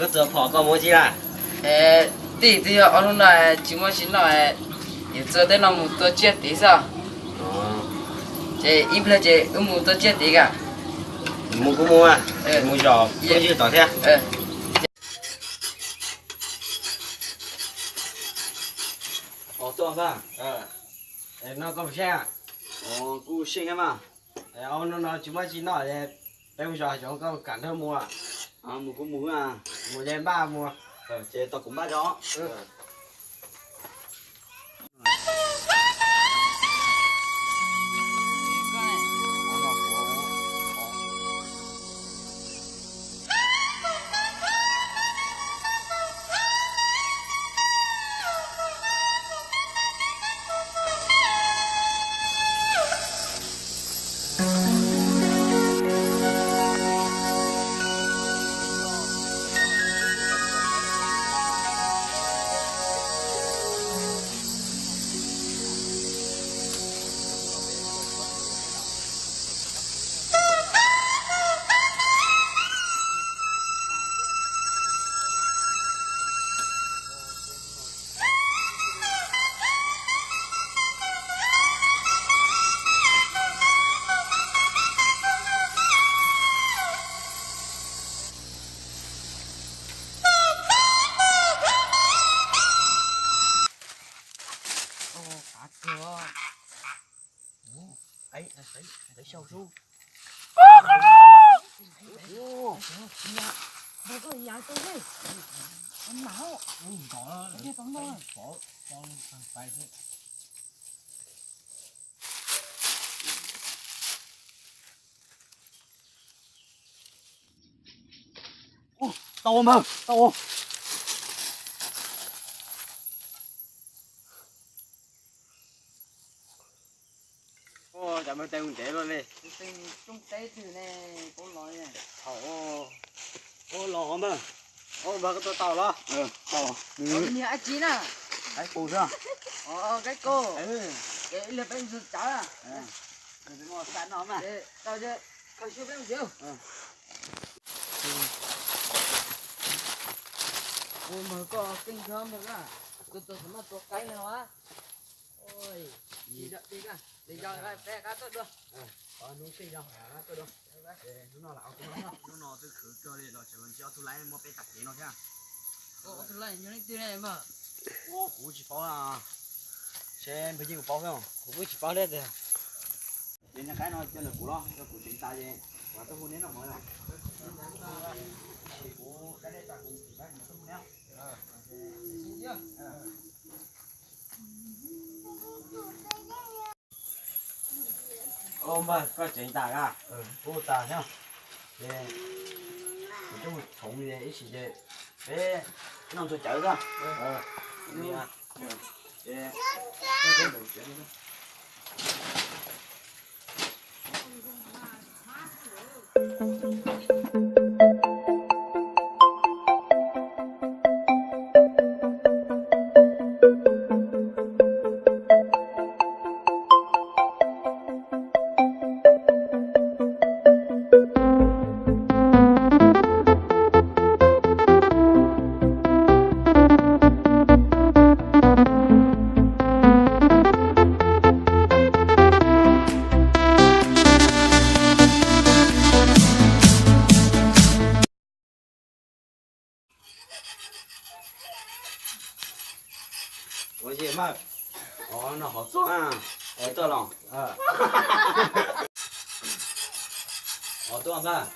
Txawm phom koj mus tsi na? Tij twb yog ob hnub no tsis muaj tsi noj, yuav txog teb no mus tua tsiaj tid xwb. Ces ib pliag ces wb mus tua tsiaj tid ka. Mus kuv mus, mus zov phooj ywg tom thiab. Os, tuaj npawg, no koj puas seej? Kuv seej mas. Ob hnub no tsis muaj tsi noj, peb mus zov hav zoov, koj kam nrog mus? Mus kuv mus, mus ces npaj mus. Ces tos kuv npaj tso. Tau npawg, tau. Cov npawg tes mus ntev luaj li. Tsooj teb twg ne, paub los. Thaum ub los npawg. Npawg koj tua tau los? Niag dab tsi na? Qaib qus xwb. Qaib qus. Ib pliag peb mus txawv. Tau, khaws siab peb mus txawv. Ua npawg koj keej kawg npawg na, tua tus tsis muaj tua qaib no a. Ua, tsis zam tsi na, nws yog peb qab tuaj dua. Hnub no lam ua tus no, hnub no twb khwv kawg li los tseem los ntsib ob tug laib muab peb tag kev no thiab. Ob tug laib yog leej twg ne mas? Kuv tsis paub, seb npawg Yeej puas paub thiab, kuv kuj tsis paub thiab tiag. Ces niag qaib no coj ntawm kuv los, coj kuv tseev tas ces kuv tuaj hu neb noj mov na. Kuv, kuv tseev tas kuv tuaj hu neb. Npawg, koj tseev tas a? Kuv tas thiab. Ces kuv coj mus txhoov ib sim ces peb noj ntxuag cawv xwb. Ua li mas, no hov txog, tuaj los. Hov tuaj mas.